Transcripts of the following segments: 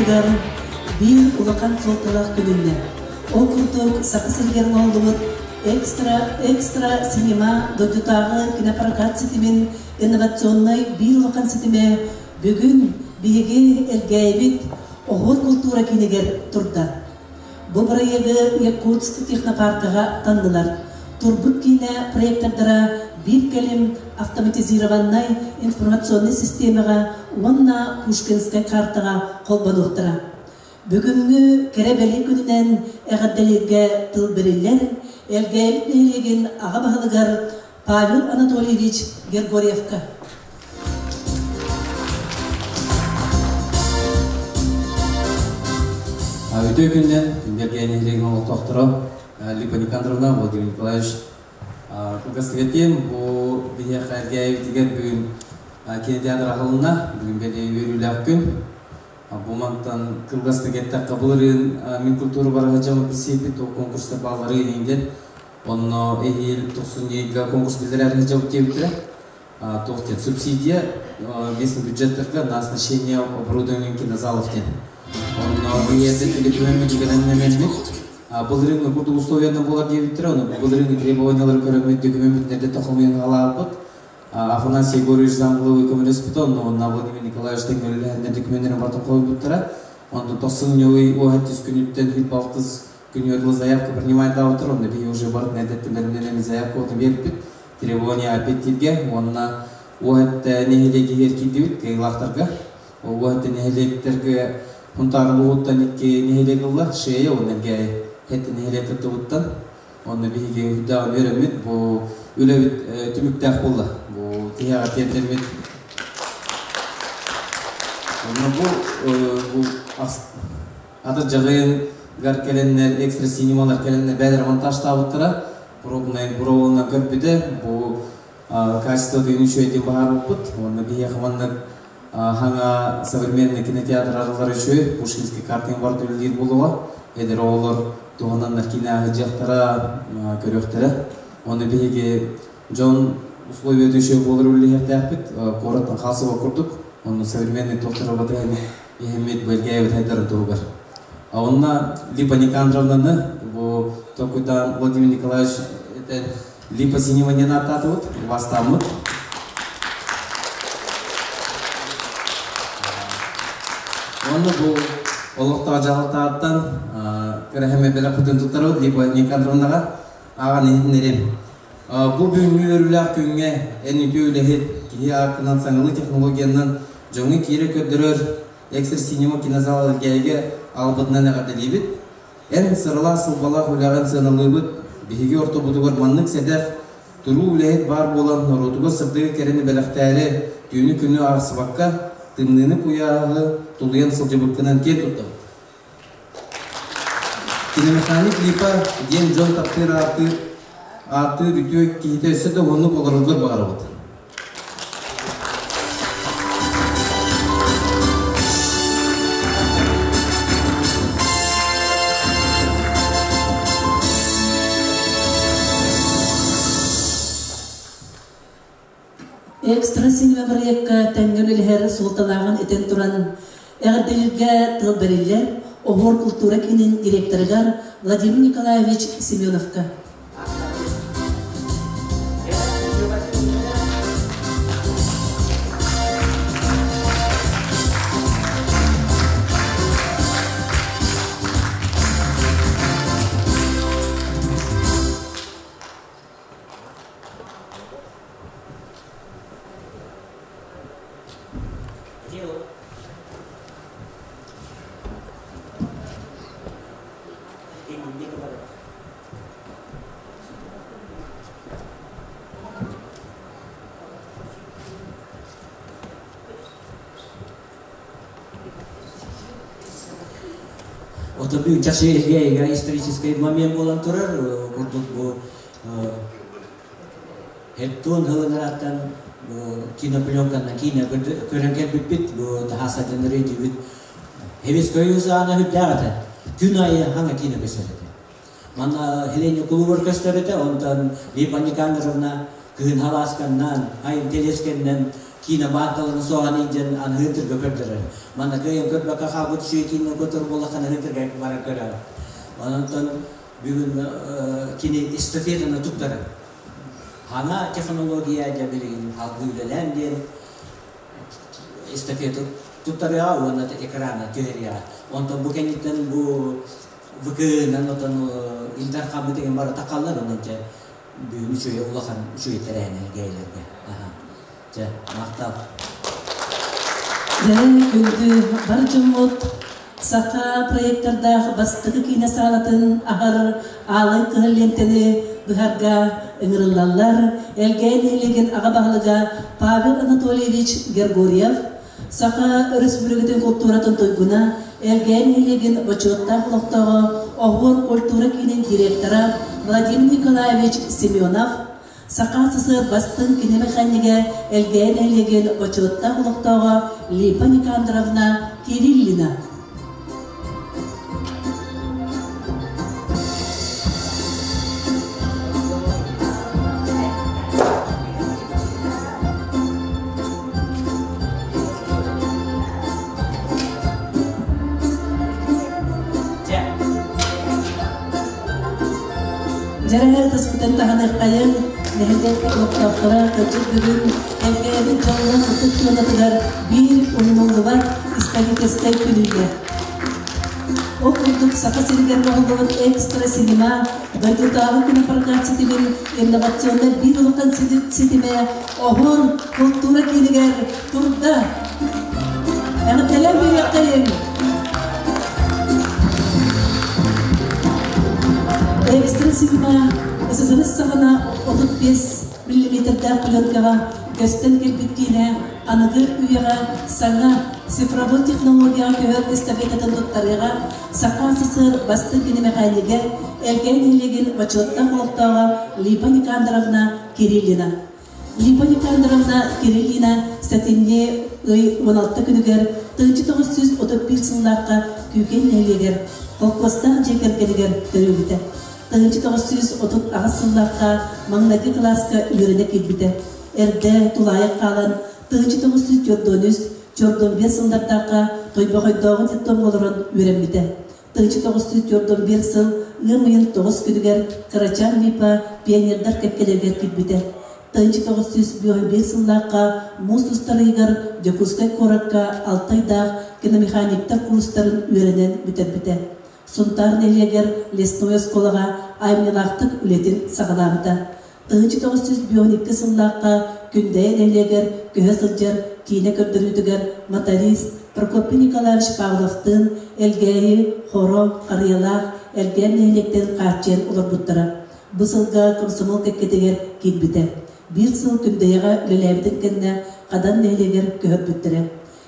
култууратыгар биир улахан суолталаах күнүннэ. Ол курдук Саха сиригэр оҥоһуллубут Экстра Экстра Синема дойдутааҕы кинопрокат ситимин инновационнай биир улахан ситимэ бүгүн биһиги Элгээйибит Оһуор култуура киинигэр турда. Бу бырайыагы Якутск технопаркаҕа таннылар. Турбут киинэ проектордара биир кэлим автоматизированнай информационнай систиэмэҕэ уонна Пушкинскай картаҕа холбонуохтара. Бүгүҥҥү кэрэ-бэлиэ күнүнэн эҕэрдэлииргэ тыл бэриллэр Элгээйибит нэһилиэгин аҕа баһылыгар Павел Анатольевич Гергорьевка. Үтүө күннэн Күндэргээн нэһилиэгин олохтоохторо Липа Никандровна, Владимир Николаевич кылгастык этиэм, бу биһиэхэ Элгээйибитигэр бүгүн кинотеатр аһылынна. Бүгүн бэлиэ үөрүүлээх күн. Бу мантан кылгастык эттэххэ, былырыын Мин культура бараһа дьамы билсиэппит, ол конкурстар бааллары иһин Онно эһиил тохсунньуга конкурс биллэрэр сылдьабыт диэбиттэрэ. Туох диэн субсидия местный бюджеттарга на оснащение оборудованием кинозалов диэн. Онно ийэтэ түгэтүмэммит кэлэннэммит. Былырыыҥҥы курдук условиянан буолар диэбиттэрэ, ону былырыыҥҥы требованиялары көрөммүт дөкүмүммүт эрдэ хомуйан аҕалаабыт. Афанасий Егорович замглавы көмөлөспүтэ, онно уонна Владимир Николаевич тэҥҥэ документарын барытын хомуйбуттара. Онтон тохсунньу ый уоһа түс күнүттэн хүт балтыс күнү заявка принимайдаабыттар, онно биһи уже барытын эрдэттэн бэлэмнэнэн заявка оту биэрбит, требование опять уонна уоһэтте нэһилиэгигэр киирдибит кыайыылаахтарга. Ол уоһэтте нэһилиэктэргэ Хунтаар улууһуттан икки нэһилиэк ылла, Шея уонна Элгээйи хэтти нэһилиэк кыттыбыттан. Онно биһиги үрдээҕин үөрэммит, бу үлэбит түмүктээх буолла. Бу тиһэҕэ тиэрдэммит. Онно бу бу Атырдьаҕыйыгар кэлэннэр, экстра синемалар кэлэннэр бэйэлэрэ монтажтаабыттара, пробнай буроволунан көрбүтэ, бу качество дыйын үчүгэйдик баһаарбыппыт. Уонна биһиэхэ маннык хаҥа современный кинотеатр арыллар үчүгэй, Пушкинский картаҥа барыт үлэлиир буолуоҕа. Эдэр оҕолор туһананнар киинэ аһыдьыахтара, көрүөхтэрэ. Уонна биһиги дьон условията үчүгэй буолар үлэлиэхтээхпит, куораттан хаалсыбат курдук. Онно современный туохтара батыһан иһиммит бэлгээбит хайдарын туһугар. Онно Липа Никандровнаны бу токуйдаан Владимир Николаевич этэн Липа Синева диэн ааттаатыбыт, убастааммыт. Онно бу олохтоох дьаһалтааттан кэрэһэмэ бэлэхпитин туттарабыт Липа Никандровнаҕа ааҕан иһитиннэриэм. Бу бүгүҥҥү үөрүүлээх күҥҥэ эн үтүө үлэһит, киһи ааккынан саҥалыы технологиянан дьоҥҥо киирэ көрдөрөр Экстра Синема кинозал Элгээйигэ аҕалбытынан эҕэрдэлиибит. Эн сыралаах-сылбалаах үлэҕин сыаналыыбыт. Биһиги ортобутугар маннык сэдэх, туруу үлэһит баар буолан норуотугар сырдыгы кэрэни бэлэхтээри түүнү-күнү аахсыбакка, тымныыны-куйааһы тулуйан сылдьыбыккынан киэн туттабыт. Киномеханик Липа диэн дьон таптыыр ааттыыр ааттыыр үтүө киһитэ өссө да уһуннук олороргор баҕарабыт. Экстра синема бырайыакка тэҥҥэ үлэлэһэр суолталааҕын этэн туран, эҕэрдэлииргэ тыл бэриллэр Оһуор култуура киинин директорыгар Владимир Николаевич Семеновка. Ото бүгүн чахчы Элгээйигэ историческай момент буолан турар. Курдук бу Хеттуон һылынырааттан кинопленканан киинэ көрөн кэлбиппит, бу таһаасатыннары өйдүүбүт. Хевиской узаана үрдээх этэ. Күн айы хаҥа киинэ көстөр этэ. Манна Хеленя кулубар көстөр этэ, онтон Липа Никандровна кыһын халаасканнан, айын телескэннэн Киинэ баанкаларын соһон илдьэн аныһыытырга көрдөрөр. Манна кыайан көрбөккө хаалбыт үчүгэй киинэ көтөр буоллахха аныһыытырга баран көрөр. Онон бүгүн кини эстафетаны туттарар. Саҥа технология дьэ билигин салгыы үлэлээн диэн эстафета туттарыаҕа уонна экрана түһэриэҕэ. Онтон бу кэнниттэн бу ВК-нан отон Ил Дархаммыт деген барыта халлар онон дьэ бүгүн үчүгэй улахан үчүгэй тэрээһин элгээйлэргэ. Дьэ, махтал. Дьэ, күндү бар дьоммут саха проектордаах бастакы киинэ саалатын аһар аалай кыһыл лиэнтэни быһарга ыҥырыллаллар. Элгээйи нэһилиэгин аҕа баһылыга Павел Анатольевич Гергорьев, Саха Өрөспүүбүлүкэтин култууратын туйгуна, Элгээйи нэһилиэгин бочуоттаах олохтооҕо, Оһуор культура киинин директора Владимир Николаевич Семенов, Саха СССР бастыҥ киномеханига Элгээйи нэһилиэгин бочуоттаах олохтооҕо Липа Никандровна Кириллина. Дьэрэһэ ытыспытын таһыныаххайыҥ, нэһилиэк олохтоохторо кырдьык бүгүн Элгээбит дьоллоох ытык туонатыгар биир умнуллубат историческай күнүгэ. Ол курдук Саха сиригэр оҥоһуллубут экстра синема дойдутааҕы кинопрокат ситимин инновационнай биир улахан ситимэ Оһуор култуура киинигэр турда. Эҕэрдэлээн биэриэххэйиҥ! Экстра синема СССР саҕана 35 миллиметрдээх пленкаҕа көстөн кэлбит киинэ аныгы үйэҕэ саҥа цифровой технологияҕа көһөр эстафетатын туттарыаҕа Саха СССР бастыҥ киномэхэньигэ Элгээйи нэһилиэгин бочуоттаах олохтооҕо Липа Никандровна Кириллина. Липа Никандровна Кириллина сэтинньи ый 16 күнүгэр 1931 сыллаахха Күүкэй нэһилиэгэр холкуостаах дьиэ кэргэнигэр төрөөбүтэ. 1938 сыллаахха маҥнайгы кылааска үөрэнэ киирбитэ. Эрдэ тулаайах хаалан 1943 Чордомбиа сыллардаахха Тойбохойдооҕу детдомҥа олорон үөрэммитэ. 1941 сыл ыам ыйын 9 күнүгэр Кырачаан Липа пионердар кэккэлэригэр киирбитэ. 1951 сыллаахха муус устар ыйыгар Дьокуускай куоракка Алтайдаах киномеханиктар курстарын үөрэнэн бүтэрбитэ. Сунтаар нэһилиэгэр лесной оскуолаҕа айымньылаахтык үлэтин саҕалаабыта. 1952 сыллаахха Күндэйэ нэһилиэгэр көһө сылдьар киинэ көрдөрүүтүгэр моторист Прокопий Николаевич Павловтыын Элгээйи, Хоро, Харыйалаах, Элгээн нэһилиэктэрин хааччыйан олорбуттара. Бу сылга комсомол кэккэтигэр киирбитэ. Биир сыл Күндэйэҕэ үлэлээбитин кэннэ Хадан нэһилиэгэр көһөрбүттэрэ.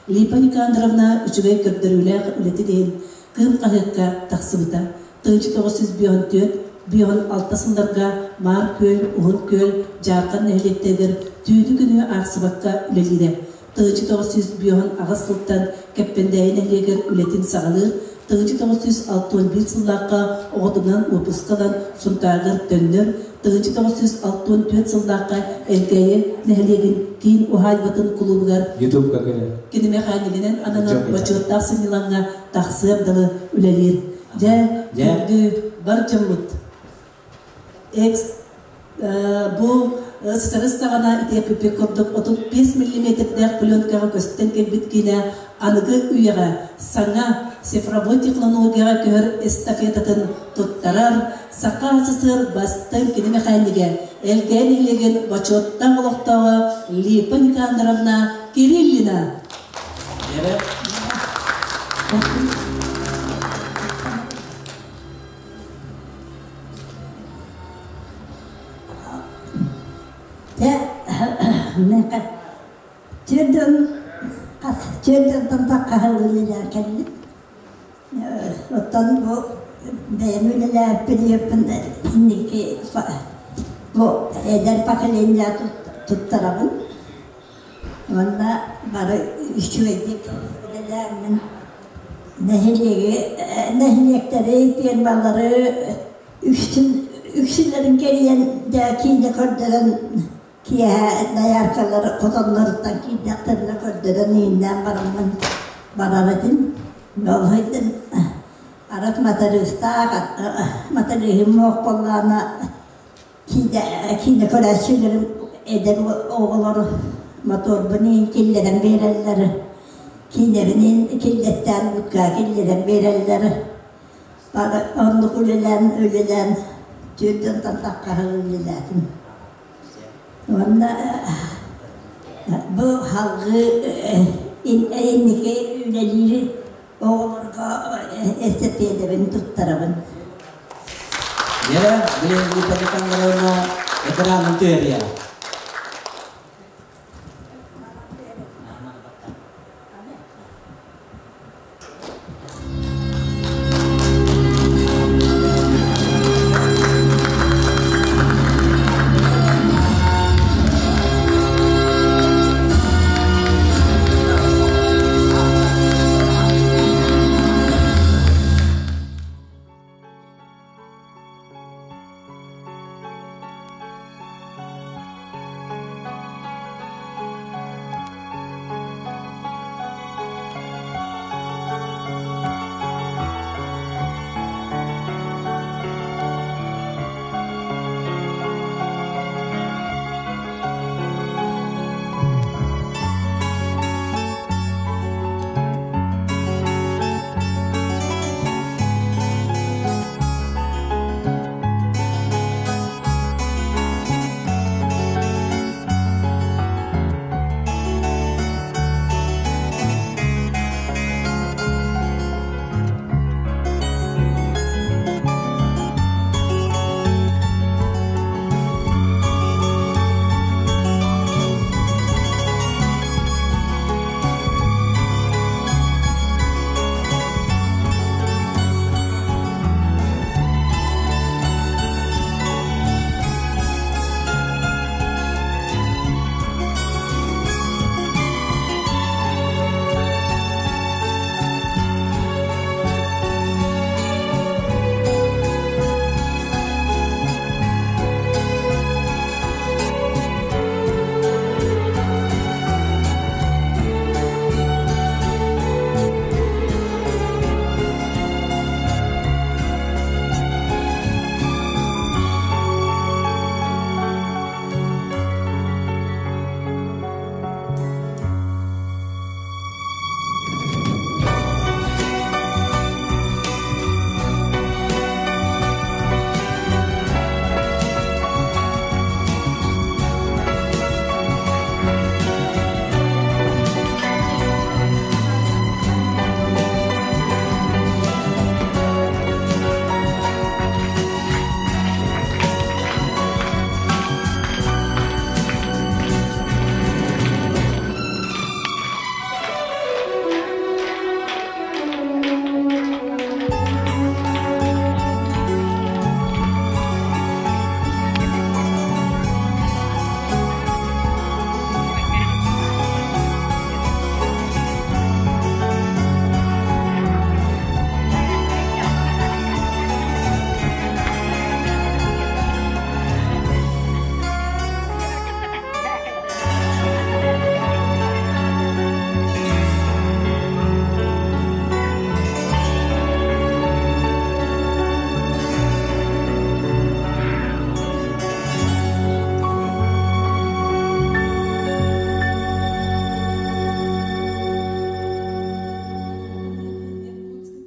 Липа Никандровна үчүгэй көрдөрүүлээх үлэтин иһин Кыым хаһыакка тахсыбыта. 1954 56 сылларга Маар Күөл, Уһун Күөл, Дьаархан нэһилиэктэригэр түүнү-күнү аахсыбакка үлэлиирэ. 1958 сылтан Кэппэндээйи нэһилиэгэр үлэтин саҕалыыр, 1961 сыллаахха оҕотунан уоппуска ылан Сунтаарыгар төннөр, 1964 сыллаахха Элгээйи нэһилиэгин киин уһаайбатын кулуубугар Ютубка кэлэр. киномеханикинэн ананар бочуоттаах сынньалаҥҥа тахсыар дылы үлэлиир. Дьэ, күндү бар дьоммут. Экс бу СССР саҕана итиэппиппит курдук 35 миллиметрдээх пленкаҕа көстөн кэлбит киинэ аныгы үйэҕэ саҥа цифровой технологияҕа көһөр эстафетатын туттарар Саха СССР бастыҥ киномеханигэ Элгээйи нэһилиэгин бочуоттаах олохтооҕо Липа Никандровна Кириллина. Чүөдөн чүөдөнтөн таххаһыллылар кэллим. Оттон бу бэйэм үлэлээппин инники бу эдэр поколение туттарабын. Уонна бары үчүгэйдик үлэлээммин нэһилиэги нэһилиэктэри, пиэрмалары үксүн үксүлэрин кэрийэн дьэ киинэ көрдөрөн. Киэһэ дояркалар хотонноруттан киирдэхтэринэ көрдөрөн ииннээн бараммын барар этим. Ол сылдьан арыт матарыыстаах, матарыыһым суох буоллаҕына киинэ, киинэ көрөөччүлэрим эдэр оҕолор моторбун иһин киллэрэн биэрэллэр, киинэбин иһин киллэттээн будка киллэрэн биэрэллэр. Бары оннук үлэлээн, үлэлээн түөрт дьонтон таххаһын үлэлээтим. Уонна бу салгыы инники үлэлиир оҕолорго эстэпиэдэбин туттарабын. Дьэ, билигин Липа Никандровна экранын түһэриэ.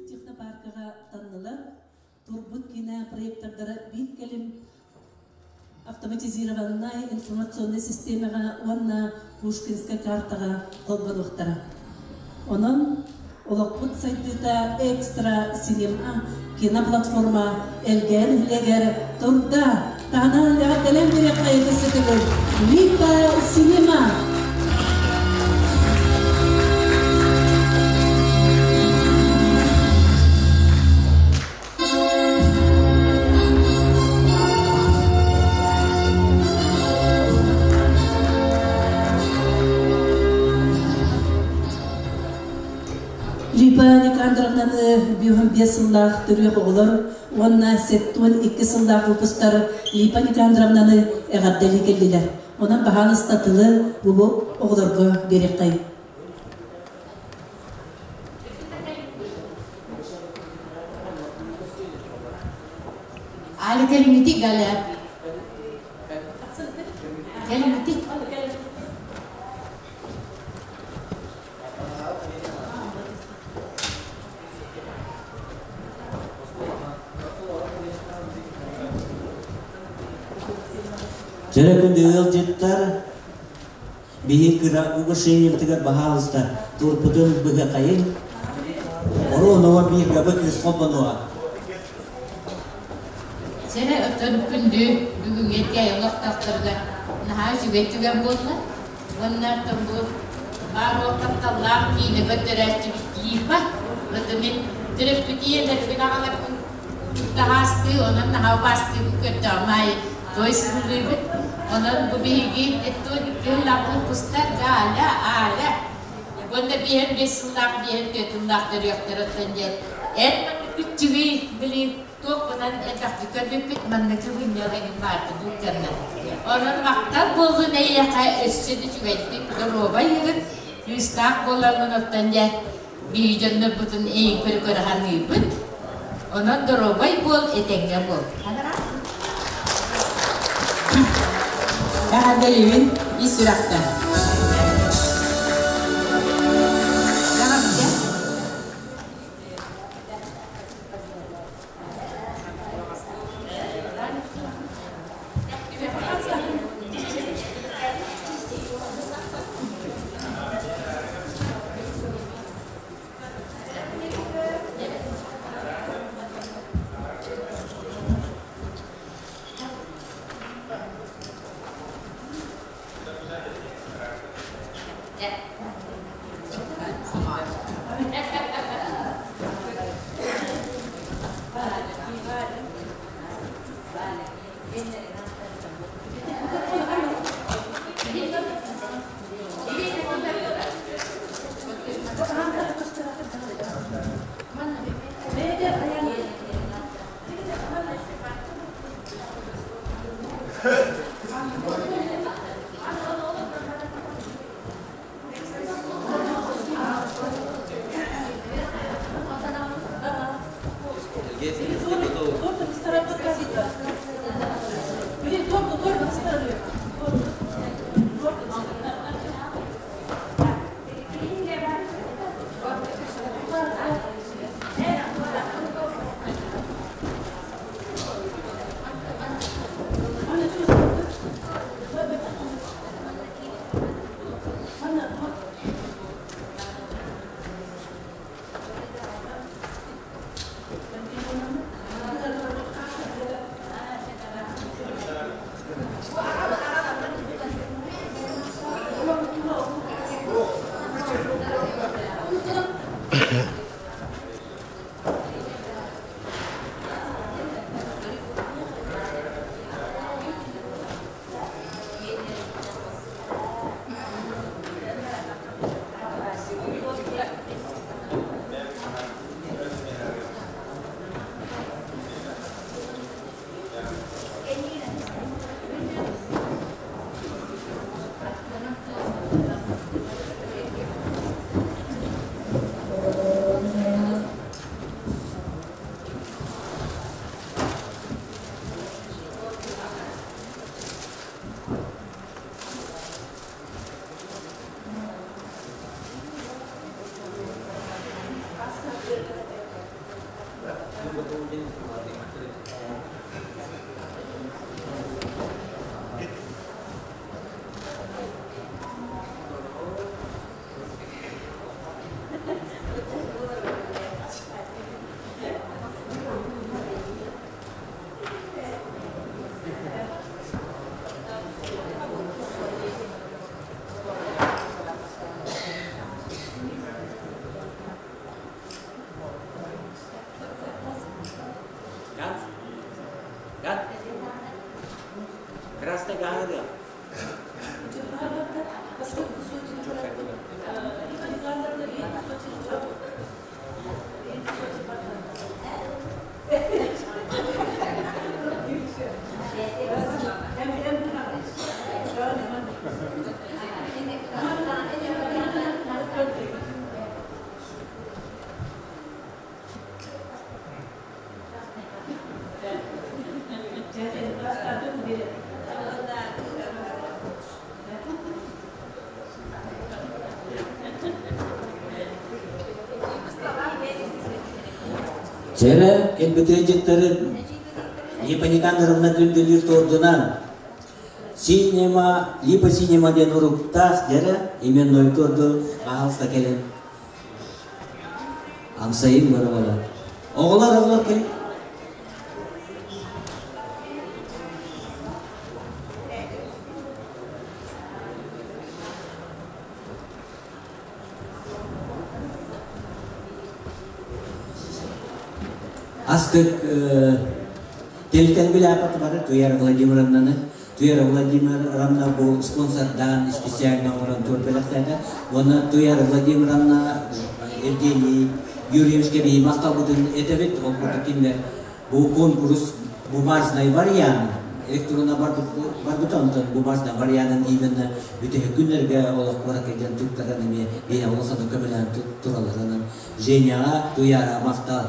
Технопаркаҕа таннылар. Турбут кино проектордара биир кэлим автоматизированнай информационнай системаҕа уонна Пушкинскай картаҕа холбонуохтара. Онон олохпут сайдыыта экстра синема киноплатформа Элгээн нэһилиэгэр турда. Таһынан эҕэрдэлээн биэриэххэ сытыгын Липа Синема! Липа Никандровнаны 55 сыллаах төрүөх оҕолор уонна 72 сыллаах выпустар Липа Никандровнаны эҕэрдэлии кэллилэр. Онон баһаалыста тылы бу оҕолорго биэриэххэйиҥ. Али кэлиҥҥитий Галя? Кэлиҥҥитий? Дьэрэ күндү ыалдьыттар, биһи кыра угошениебытыгар баһаалыста турпутун быһыахайын, оруонуга биир габы кыыс холбонуоҕа. Сэрэ оттон күндү бүгүҥҥү эркээйи олохтоохторугар наһаа үчүгэй түгэн буолла. Уонна оттон бу баар уол тапталлаах киинэ көрдөрөөччүбүт Липа. Оттон мин төрөппүт ийэлэрбин аҕаларбын таһаастыы, онон наһаа убаастыыбын көрдөҕүм аайы той сыллыыбыт. Онон бу биһиги кыһыллаах кустар Галя, Аля уонна биэһэн биэс сыллаах биэһэн түөрт сыллаах төрүөхтэр оттон диэн эн күччүгүй били туохпунан элбэхтик көрбүппүт манна кыбынньал эҥин баарбыт булканна. Онон махтал буоллун эйиэхэ өссө да үчүгэйдик доруобай ыгыт кыыстаах буоларгын оттон дьэ биһиги дьоннорбутун эйин көрө-көрө саныыбыт. Онон доруобай буол, этэҥҥэ буол. Эҕэрдэлиибин ис сүрэхтэн. Чэрэ кэлбит ыалдьыттары Липа Никандровна күндүлүүр туордунан Синема, Липа Синема диэн уруктаах дьэрэ именной туорду аһалса кэлин амсайын бара. Оҕолор, оҕолор кэлин. Астык телтен билээппат бары Туяра Владимировнаны. Туяра Владимировна бу спонсордаан специально оҥорон тур бэлэхтээтэ. Уонна Туяра Владимировна Евгений Юрьевичка биһи махталбытын этэбит. Ол курдук кинилэр бу конкурс бумажный вариант электронно барбыта, онтон бумажный варианын именно бүтэһик күннэргэ олох куоракка туттаран эмиэ биһи улаханы көмөлөөн туралларынан Женяҕа, Туяра махтал.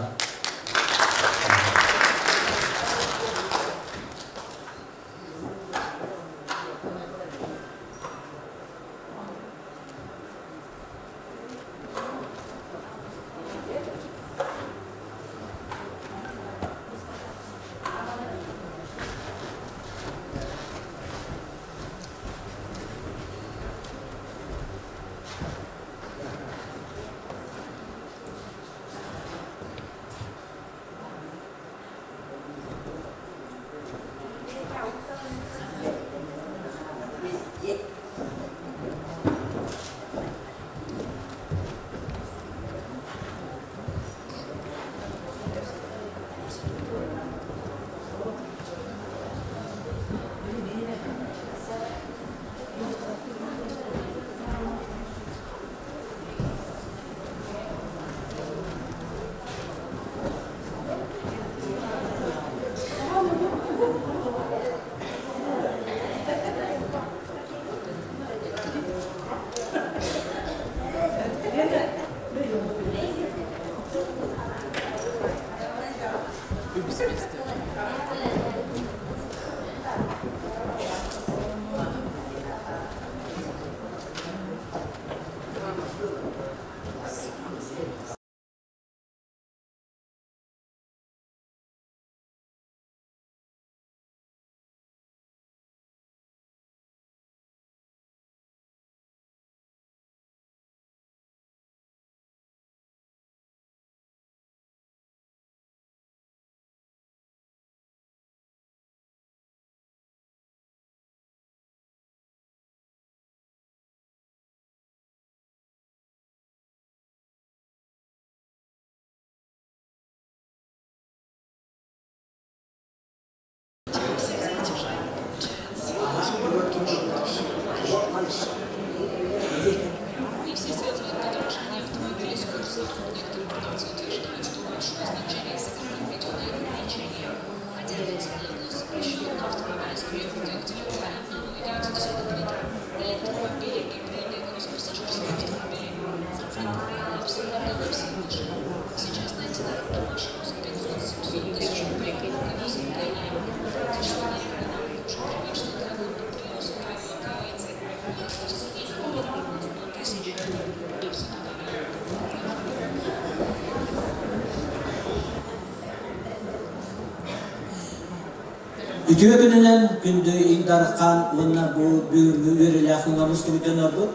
Үтүө күнүнэн күндү Ил Дархан уонна бу бүгүҥҥү үөрүүлээх күҥҥэ мустубут дьоннорбут.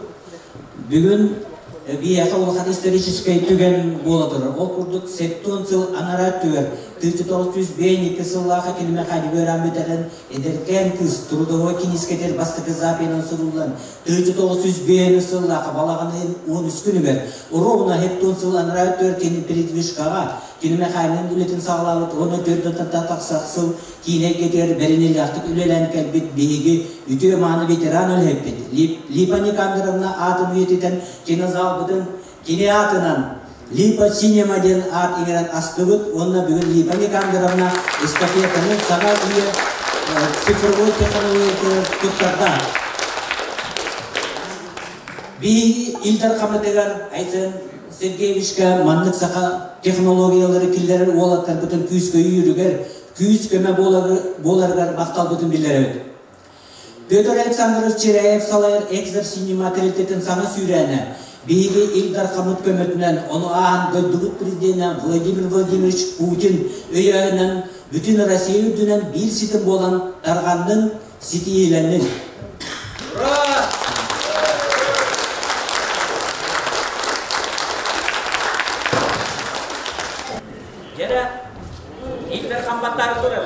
Бүгүн биһиэхэ улахан историческай түгэн буола турар. Ол курдук 70 сыл анараа өттүгэр 1952 сыллаахха кини механик үөрэҕин бүтэрэн эдэркээн кыыс трудовой кинискэтигэр бастакы запиһынан суруллан 1905 сыллаахха балаҕан ыйын 13 күнүгэр ровно 70 сыл анараа өттүгэр кини передвижкаҕа кини механигын үлэтин саҕалаабыт уонна төрдөн тахса сыл киинэ эйгэтигэр бэриниилээхтик үлэлээн кэлбит биһиги үтүө-мааны ветеран үлэһиппит Липа Никандровна аатын үйэтитэн кинозалбытын кини аатынан Липа Синема диэн аат иҥэрэн астыбыт уонна бүгүн Липа Никандровна эстафетаны саҥа үйэ цифровой технологиятыгар туттарда. Биһиги Ил Дархаммытыгар Айсен Сергеевичка маннык саха технологиялары киллэрэр уолаттарбытын күүскэ өйүүрүгэр, күүс-көмө буоларыгар махталбытын биллэрэбит. Петр Александрович Чиряев салайар Экзер Синема тэрилтэтин саҥа сүүрээнэ. Биһиги Ил Дархаммыт көмөтүнэн, ону ааһан дойдубут президенэ Владимир Владимирович Путин өйөөһүнэн бүтүн Россия үрдүнэн биир ситим буолан тарҕаннын, ситиһиилэннин. Дьэрэ, Ил Дархан баттаары турар.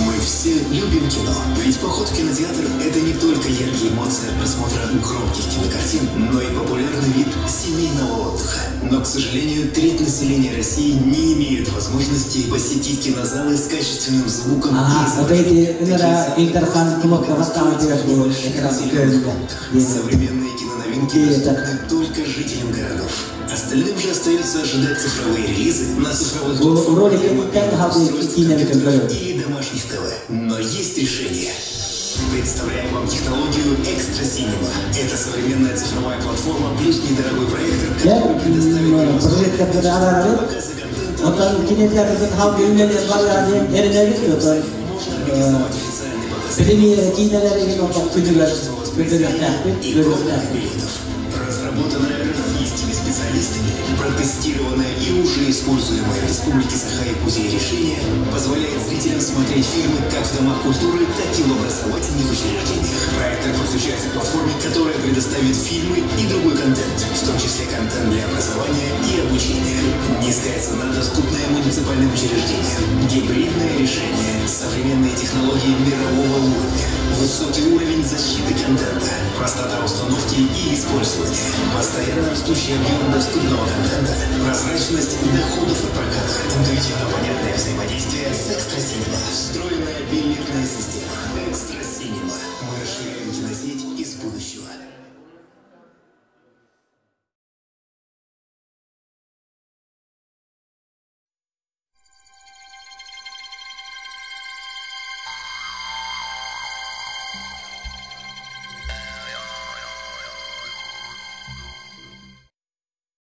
Мы все любим кино. Ведь поход в кинотеатр – это не только яркие эмоции от просмотра громких кинокартин, но и популярный вид семейного отдыха. Но, к сожалению, треть населения России не имеет возможности посетить кинозалы с качественным звуком и изображением. Современные киноновинки доступны только жителям городов. Остальным же остается ожидать цифровые релизы на цифровых платформах или домашних ТВ. Но есть решение. Представляем вам технологию Extra Cinema. Это современная цифровая платформа плюс недорогой проектор, который предоставит показы контента. Можно организовать официальный показ и билетов. Разработанная российскими специалистами, протестированное и уже используемое в Республике Саха-Якутия решение позволяет зрителям смотреть фильмы как в домах культуры, так и в образовательных учреждениях. Проектор подключается к платформе, которая предоставит фильмы и другой контент, в том числе контент для образования и обучения. Низкая цена, доступная муниципальным учреждениям. Гибридное решение. Современные технологии мирового уровня. Высокий уровень защиты контента. Простота установки и использования. Постоянно растущий объем доступного контента. Прозрачность доходов от проката. Интуитивно понятное взаимодействие с Экстра Cinema.